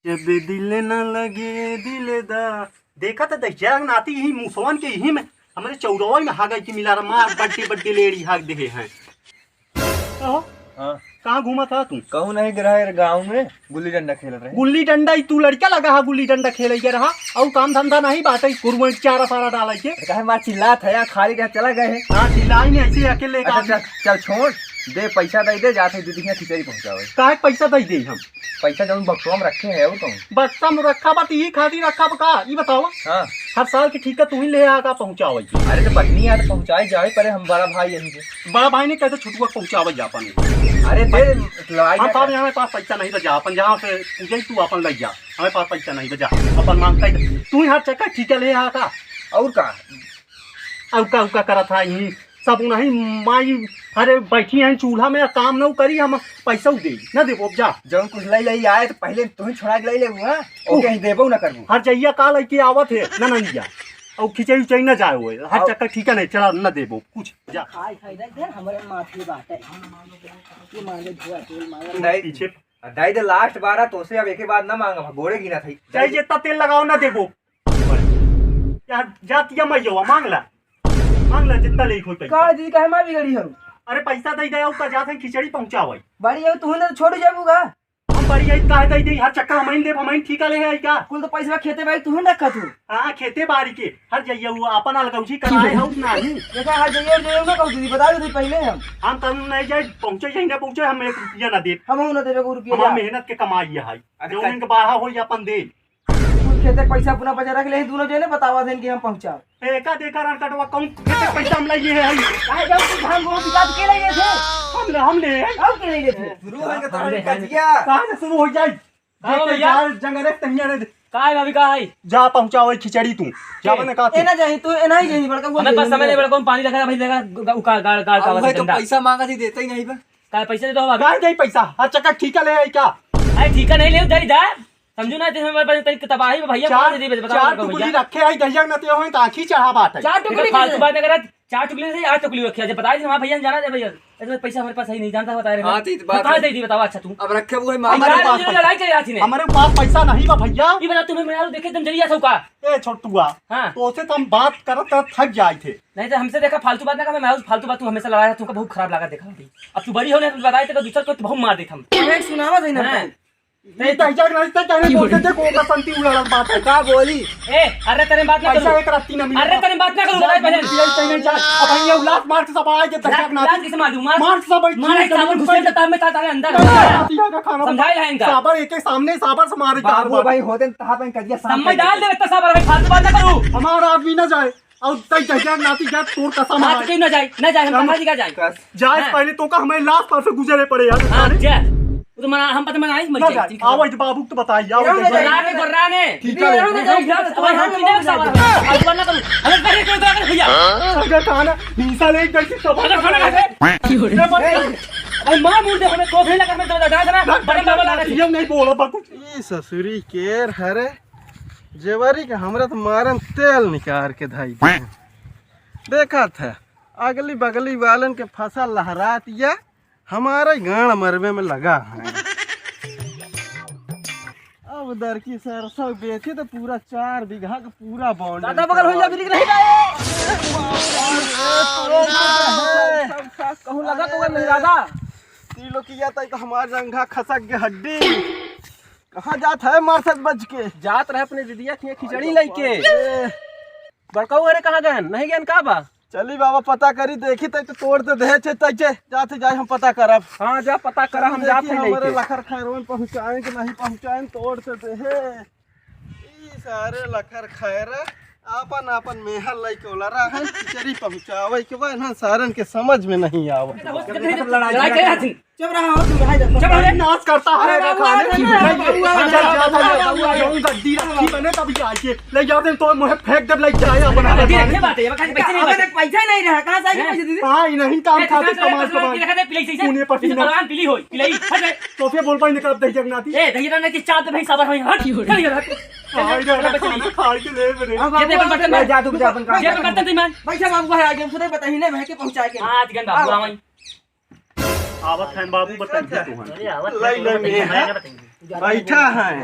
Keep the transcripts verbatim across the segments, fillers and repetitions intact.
जब दिल न लगे दिलदार। देखा त दहिया नाती यही मुसवन के यही में हमरे चौरवा में हागा की मिला रहा, मार बड्डी बड्डी लेड़ी हाग देहे हैं। कहो, हाँ। कहाँ घूमा था तू? कहूँ नहीं, रहे गाँव में गुल्ली डंडा खेल रहे। गुल्ली डंडा ही तू लड़का लगा हा, गुल्ली डंडा खेले के रहा, और काम धंधा नहीं बात है, कुरुआ चारा फारा डाला के। अरे काहे मार चिल्लात है यार, खाली कहाँ चला गए हैं? हाँ, चिल्लाई नहीं, ऐसे ही अकेले अच्छा, काम। चल, चल छोड़, दे पैसा दे दे, जाते दीदी के यहाँ खिचड़ी पहुँचावे। काहे पैसा दे दे हम? पैसा जौन बक्सवा में रखे है वो कहूँ। बक्सा में रखा बा, तो ई खातिर रखा बा का? ई बतावा। हाँ। हर साल के ठीका तू ही ले आ का पहुँचावे के? अरे तो बहिनी आ तो पहुँचाए जावे, पर हम बड़ा भाई यही के। बड़ा भाई ने कहते छोटुआ पहुँचावे जा अपन। अरे दे, लड़ाई हम ना साहब कर। यहाँ हमारे पास पैसा नहीं बचा, अपन जहाँ से पूछे तू अपन ले जा, हमारे पास पैसा नहीं बचा, अपन मांगता ही तू ही हर चक्कर ठीका ले आ का। और का? अउका उका करत है यही सब उनही माई। अरे बैठी हैं चूल्हा में, काम न करी, हम पैसा दे न देबो। अब जा। जौन कुछ लई लई आए तो पहले तुही छोड़ा के लई लेबू, हाँ? ओके, ही देबो न करबू। हर जइया का लइके आवत है न नंदिया, और खिचड़ी उचड़ी न जाए हुए, हर और चक्कर ठीक है नहीं, चला न देबो कुछ। जा। खाई खाई रख दे, हमरे माथे बाटे। ये मांगे धुआ तेल मांगे। नहीं, पीछे। दाई दे लास्ट बार है, तोसे अब एके बार ना मांगा, गोड़े गिना था। चाहे जितना तेल लगाओ ना देबो। यार जातिया मैया मांग ला, मांग ला जितना ले होई पैसा। का दीदी काहे मार बिगड़ी हो? अरे पैसा दे दे, का जात है खिचड़ी पहुंचावे। बड़ी हो तू ना छोड़ जाबू का? हम बड़ी है काहे दे दे, हर चक्का हम ही देब, हम ही ठीका ले है का? कुल तो पैसा खेते बाड़ी तू ही रखा तू। हाँ, खेते बाड़ी के हर जइया वो अपन अलगौजी कराए हो नहीं। देखा हर जइया जो ना कहू दीदी, बता दे पहले हम। हम तनु नहीं जाए, पहुंचे जाए ना पहुंचे, हम एक रुपया ना देब। हम ना देबे को रुपया हमार जा। मेहनत के कमाई है। अरे जो कर- इनके बाहा होई अपन दे। कुल खेते पैसा अपना बचा रख ले, दोनों जने बतावा देन कि हम पहुंचाओ। ए, का देखा रान कटवा, कौन खेते पैसा हम लइए हैं? काहे जब तू धान गोहूं बिकात के लइए थे? हम ले, हम ले। हम के लइए थे? शुरू होइगा तो हम ले, हम ले। कचिया। कहाँ से शुरू हो जाए? का हो देखे भैया? जा, जंगल एक तहिया रे। का है भाभी, का है? जा पहुंचाओ खिचड़ी तू। जा के? बने का तू? ए ना जाही, तू ए ना ही जाही, बड़का हुआ हमें पास जाही। समय नहीं, बड़का, हम पानी रखा भाई, देखा, ग-, उ का, गाड़, गाड़, अब का भाई तो गंदा। पैसा मांगा थी, देते ही नहीं बा। का पैसे दे दो भाभी? का दे पैसा? हर चक्का ठीका ले आई का? अरे ठीका नहीं ले, दे दे। समझू ना, ते हमारे पास तनी तबाही में भैया, चार, कौन दे दे, बताओ चार हमको टुकड़ी भैया। रखे है, दहिया न ते होई, त आँखी चढ़ा बात है। चार देखो, टुकड़ी फालतू कैसे? बात अगर चार टुकड़ी से आठ टुकड़ी रखे है, जब बताई थी हमारे भैया ने जाना दे भैया, ऐसे पैसा हमारे पास है नहीं, जानता है, बता रहे हो। हाँ, तो ये तो बात कहाँ है। दे दी, बताओ, अच्छा तू। अब रखे हुए मांग हमारे चार पास दिन पैसा। लड़ाई चल रही थी ने। हमारे पास पैसा नहीं बा भैया। ये बता, तुम्हें मैं देखे एकदम जरिया था का? ए छोटुआ, हाँ। तो उसे तो हम बात करत करत थक जाए थे। नहीं तो हमसे देखा फालतू बात ना कर, मैं फालतू बात, तू हमेशा लड़ाया, तुमको बहुत खराब लगा देखा भाई। अब तू बड़ी हो ना, बताए तो दूसरा को तो बहुत मार देता हम। अरे सुनावा सही ना हाँ। भाई। नहीं तो ऐसा नहीं तो कहने बोलते थे, गोबर संती उड़ालन बात है। का बोली? ए, अरे तेरे बात ना पैसा करूँ। एक रात तीन महीने अरे का। तेरे बात ना करूँ, बताए पहले। पियल तैने जा। अब हम ये लात मार के सब आए के लात, दर्शक नाती। लात किसे मार दूँ? मार। मार सब बैठ मार के एक साबुन जमीन घुसे पर। तो तार में तार तारे अंदर। लात मार के खाना समझाए है इनका। साबर एक एक सामने साबर से मारे बाबू बात। भाई होते तहाँ पे कजिया साफ समझ कर डाल देते। दे इतना साबर भाई, फालतू बात ना करूँ। हमारा आदमी ना जाए। और तई जहिया नाती जा तोर कसम हाथ है। के ना जाए, ना जाए, हम हम कहाँ जी का जाए? कस- जाए हाँ। पहले तो का हमें लाश पर से गुजरे पड़े यार, हाँ, सारे। जा। वो तो मना, हम पता मना आई, मर ना जाए, जाए। ठीक है। आओ, इस बाबू को तो बताइए, आओ, आओ, इधर। राने, राने। ठीक है। आओ, हम पीने में सवाल है। आज बंद ना करो। अरे, अरे, अरे, अरे, भैया। अगर खाना, भीसा ले, एक जैसी सवाल अगर खाना खाते। ये मत कर। अरे, माँ बोल दे, हमें कोफे लगा, हमें दो, दो, दो, दो, ना, बड़े बाबा लगा। ये नहीं बोला, बाबू। ई ससुरी केर हरे, जेवरी के हमरा तो मारन तेल निकाल के धाई दे। देखत है, अगली बगली वालन के फसल लहरात या, हमारे गांड मरवे में लगा है। अब दर की सरसों बेची तो पूरा चार बीघा का पूरा बॉन्ड दादा बगल हो जा, बिरिक नहीं जाए। सब साग कहूँ लगा तो नहीं दादा। तीन लोग किया तई तो हमार जंघा खसक के हड्डी। कहाँ जात है मार सच बच के? जात रहे अपने दीदिया के खिचड़ी लेके। ए। बड़काऊ अरे कहाँ गहन? नहीं गहन का बा? चली बाबा पता करी, देखी तई तो तोड़ दे दे छे तई छे। जाते जाए हम पता करब। हाँ जा पता करा, हम देखी जाते हमारे लेके। लखर खैरवन पहुँचाएं कि नहीं पहुँचाएं, तोड़ दे दे। ई सारे लखर खैरा आपन आपन मेहर लइके ओलरा है, खिचड़ी पहुँचावे के बा, इन्हन सारन के समझ में नहीं आवे। लड़ाई करे हथिन। चुप रहा हो, तू रहा जा। चुप रहा। नाश करता है अरे बाबू, खाने अरे की। बाबू, नहीं, अरे बाबू, अरे बाबू, अरे बाबू। गड्डी रखी बने तब ये आके ले जाते तो मुझे फेंक दे, ले जाए अपना अरे खाने। देख, बात है, ये खाली पैसे नहीं अबे बचे। देख, पैसा ही नहीं रहा, कहाँ से आएंगे हैं? पैसे दीदी? हाँ, ये नहीं काम ए, खाते कितना कमाल पैसा कमाल। लगा दे, पिलाई से, से। तूने पसीना। भगवान पिली होई, पिलाई, हट रे। तो फिर बोल पाई निकल दे जगनाथी। ए, दहिया ना कि चाप दे भाई, साबर भाई, हट। चल, ये हट। हाँ, इधर चल, खाना खा के ले मेरे। हाँ, ये दे अपन बर्तन ले, मार। जा, तू जा, अपन काम ये कर। बर्तन दे, मार। बैठा बाबू भाई, आगे हम खुदे बताइए ना, मैं के पहुंचा के। हाँ, आज गन बाबू, आओ। आवाई। आवत है बाबू, बताइए तू हन। अरे, आवत है, लाई, लाई, बताइए, मैं मैं क्या बताएंगे? बैठा है।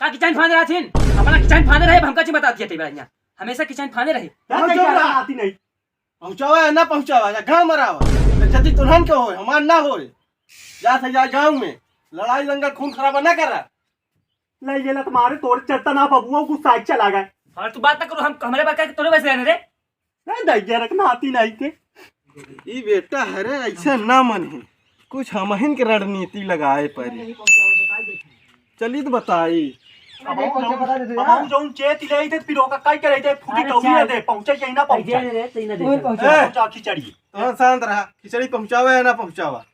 का किचन फांदे रहथिन? अपना किचन फांदे रहे, अब हमका ची बता दिया ते बड़ा यहाँ। हमेशा किचन फांदे रहे। हम चुप रहा। आती नहीं। पहुँचावा या ना पहुँचावा, या गाँव मरावा। जदी तुन्हन के होय, हमार ना होय। जा से जा गाँव में। लड़ाई दंगा खून खराबा ना करा। लइ गेला तुम्हारे तोर चलता ना बबुआ गुस्सा चला गए। फालतू बात ना करो, हम, हमरे बात करके तोरे वैसे रहने रे। नहीं दैया रखना आती नहीं के। ई बेटा हरे ऐसे ना मन है, कुछ हमहिन के रणनीति लगाए पड़ी। चली तो बताई। अब हम जौन, अब हम जौन चेत ले थे, फिर ओका काई करे थे, फूटी अरे दौड़ी चाल। दे, पहुंचे चाहे ना पहुंचे। अरे रे, तई ना दे। पहुंचा खिचड़ी। तो शांत रहा, खिचड़ी पहुंचावा या ना पहुंचावा।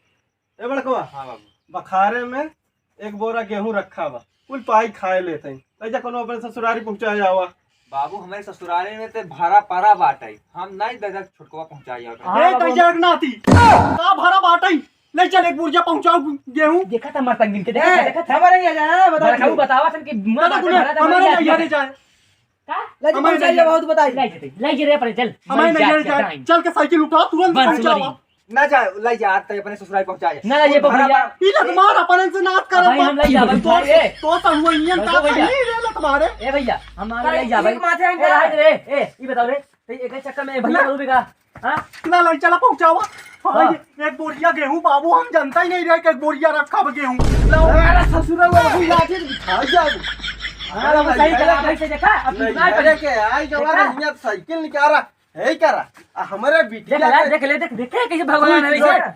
ए बड़कवा, हाँ बाबू। बखारे में एक बोरा गेहूं रखा बा, कुल पाई खाए लेते हैं। ले जा कोनो अपने ससुरारी पहुंचा जावा। बाबू, हमारे ससुरारी में ते भरा परा बाटे, हम नहीं दादा छोटकवा पहुंचा जाओ। हाँ ए बाबू। दैया रखना आती, का भरा बाटे? ले चल एक बोरिया पहुंचाओ गेहूं। देखा था मर्तंगिन के, देखा ए, था, देखा था। खबर नहीं है जाना, बता बड़कऊ दे। बतावा सन कि मुआ चलो बाटे, तूने भरा था, हमारे भरा नहीं था। यारे जाए। का? ले जी, हमारे पहुंचाइए, नहीं बहुत बताई। ले जी, ले जी रे, अपने चल। हमारे ले नहीं जा, यारे जा, जाए। टाइम। चल के साइकिल उठा, तुरंत बंद पहुंचावा। करी। ना जा, ले जा, आज तक अपने ससुराल पहुंचा जा। ना, ना, ये भरा बबुआ। बार। ई लत मार, अपन से नाश कर भाई, हम ले जा, भाई, तो, ए। तो सब हुआ इंजन बड़को का भैया। नहीं रे लत मारे। ए भैया, हम आगे भाई, ले जा, भाई। एक माथे हम ए, जा। रहा दे रे, ए, ई बताओ रे, ते एक चक्कर में भैया ना। करूँ बेगा। हाँ? ना, ले चला पहुंचावा। हाँ, हाँ। ये एक बोरिया गेहूं बाबू, हम जनता ही नहीं रहे कि एक बोरिया रखा बा गेहूं। लाओ। अरे ससुरा, वो अभी लाठी से बिठा जाओ। हाँ, अरे वो भाई, सही पहले कहा, तो भाई से देखा, अब नहीं, सुनाई अरे पड़ी। के आई जवान देखा? हियां साइकिल निकाला, है करा। आ, हमारे बिटिया देख ले, के देख ले, देख, देख, कैसे भगवान है, तू वैसे, जा।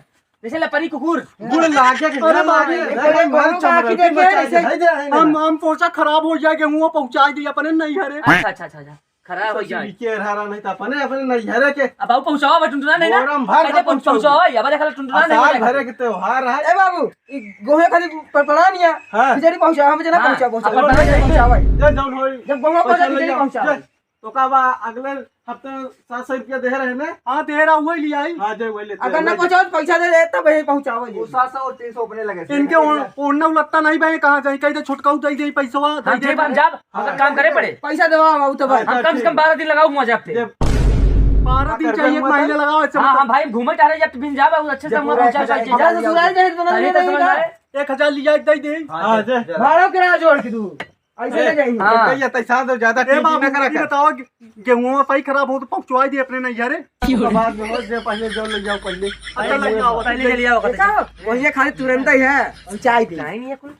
जैसे लपरी कुकुर। गुड़ लागे के अरे ना बाबू, लागे, अरे अरे बाबू, मार बाकी चमड़ा, देखे मचा ऐसे दे, है दे, है ना। हम, हम सोचा खराब हो जाए, गेहूं पहुंचा दी अपने नहीं हरे। अच्छा, अच्छा, अच्छा, अच्छा। खराब हो जाए। के रहा नहीं तो अपने, अपने नैहरे के अब आऊ पहुंचावा बा टुनटुना नहीं ना। बोरम भर पहले के पहुंचावा। पहुंचावा, अब देखा टुनटुना आ, नहीं साल ना। भरे के त्योहार है। ए बाबू, ई गोहे खाली प-, पड़ा नहीं है। हाँ। खिचड़ी पहुंचावा, हम जना हाँ, पहुंचावा, अब पहुंचावा। पहुंचावा। जे जौन होई, जब गोहे पहुंचा पैसा ले खिचड़ी जाओ। पहुंचावा। जे, तो का बा, अगले हफ्ते सात सौ रुपया दे रहे ने? हाँ, दे रहा, वही ले आई। हाँ, जे वही लेते अगर हैं, ना वही पहुंचावा, पैसा दे दे, तब यही पहुंचावा, ये। वो सात सौ और तीन सौ अपने लगे थे। इनके ओढ़-, ओढ़ना उलत्ता नहीं बा, कहाँ जाए, कहीं तो छुटकाऊ दे दे, पैसवा दे हाँ, दे। जेब हम जाब, हाँ। अगर काम करे पड़े। पैसा देवा, हम तो भाई। हम कम से कम बारह दिन लगाऊ हुआ जाब ते। जब बारह दिन पकड़ चाहिए, में एक महीना लगाओ, ऐसे हाँ, मतलब। हाँ, भाई, घूमे टहरे जब बिन जाब, अच्छे से जब हम पूरा पहुंचा एक हजार चाहिए। अच्छा, ससुराल जाए तो ना अरे, ले तो समझ लेगा। आए। एक हजार लिया, दे दे। हाँ, हाँ, दे, दे। दे। भाड़ा किराया जोड़ के तू। ऐसे ए, ले जाइए। हाँ। भैया, तैसा तो ज्यादा ए टीवी बाबू, ना करा ये कर। बताओ, गे-, गेहूं सही खराब हो तो पहुंचवाई दे अपने नैहरे। बाद में हो, जे पहले जो ले जाओ पहले। अच्छा, ले जाओ, पहले ले जाओ, देखा? वही खाली तुरंत ही है, पहुंचाई दे। टाइम ये कुल